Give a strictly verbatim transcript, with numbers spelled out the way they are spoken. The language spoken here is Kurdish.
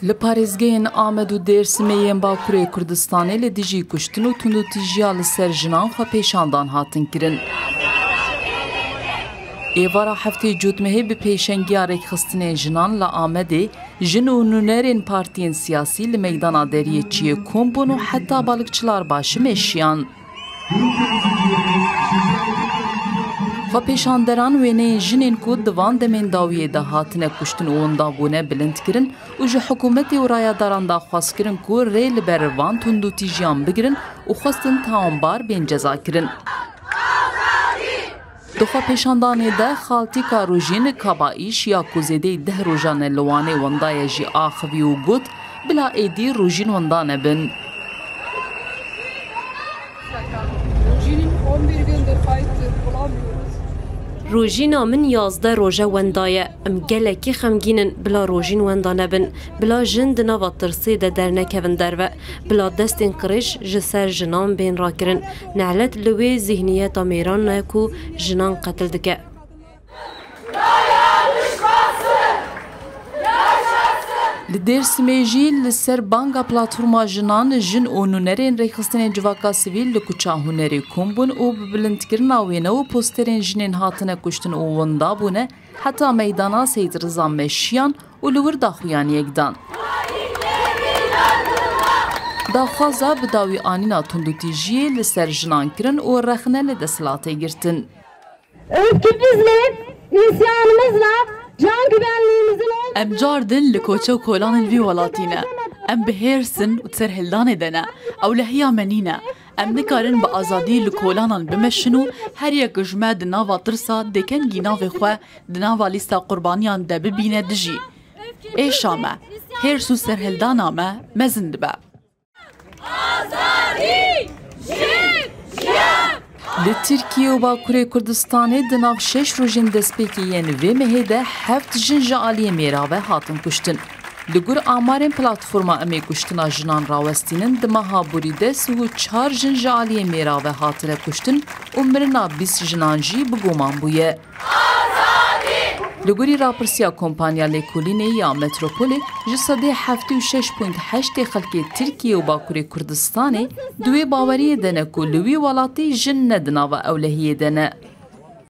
Li parêzgehên Amed û Dêrsimê yên Bakurê Kurdistanê li dijî kuştin û tundûtîjiya li ser jinan xwepêşandan hatin kirin. Êvara heftê Cotmehê bi pêşengiya rêkxistinên jinan li Amedê, jin û nûnerên partiyên siyasî li meydana deriyê çiyê kom bûn û heta balikçilar başı meşiyan. Xwepêşanderan wêneyên jinên ku di van demên dawiyê de hatine kuştin û winda bûne bilind kirin û ji hikûmetê û rayadaran daxwaz kirin ku rê li ber van tundûtîjiyan bigirin û xwestin tawanbar bên cezakirin. Di xwepêşandanê de xaltîka Rojîn Kabaîş ya ku zêdeyî deh rojan e li Wanê winda ye jî axivî û got, bila êdî Rojîn winda nebin. Rojîn on bir gündür kayıptır, bulamıyoruz. Rojîna min yazdeh roj e wenda ye. Em gelekî xemgîn in, bila Rojîn wenda nebin. Bila jin di nava tirsê de dernekevin derve. Bila destên qirêj ji ser jinan bên rakirin. Nelet li wê zîhniyeta mêran e ku jinan qetil dike. Li Dêrsimê jî li ser banga platforma jinan, jin û nûnerên rêxistinên civaka sivîl li kuça hunerê kom bûn û bi bilindkirina wêne û posterên jinên hatine kuştin û winda bûne heta meydana Seyîd Riza meşiyan û li wir daxuyaniyek dan. Daxwaza bi dawî anîna tundûtîjiyê li ser jinan kirin û rexne li desthilatê girtin. Öfkemizle, isyanımızla can güvenliğimizin olmadığı Em car din li koçe û kolanên vî welatî ne. Em bi hêrs in û di serhildanê de ne. Ewlehiya me nîne. Em nikarin bi azadî li kolanan bimeşin û her yek ji me di nava tirsa dê kengî navê xwe di nava lîsta qurbaniyan de bibîne dijî. Êşa me, hêrs û serhildana me mezin dibe. Azadî, jin, jiyan! Li Tirkiye û Bakurê Kurdistanê di nav şeş rojên destpêkê yên vê mehê de heft jin ji aliyê mêra ve hatin kuştin. Li gor amarên platforma Em ê kuştina jinan rawestînin, di meha borî de sih û çar jin ji aliyê mêra ve hatine kuştin û mirina bîst jinan jî bi guman bûye. Li gorî rapirsiya Kompanya Lêkolînê ya Metropolê, ji sedê heftê û şeş point heştê xelkê Tirkiye û Bakurê Kurdistanê di wê baweriyê de ne ku li wî welatî jin ne di nava ewlehiyê de ne.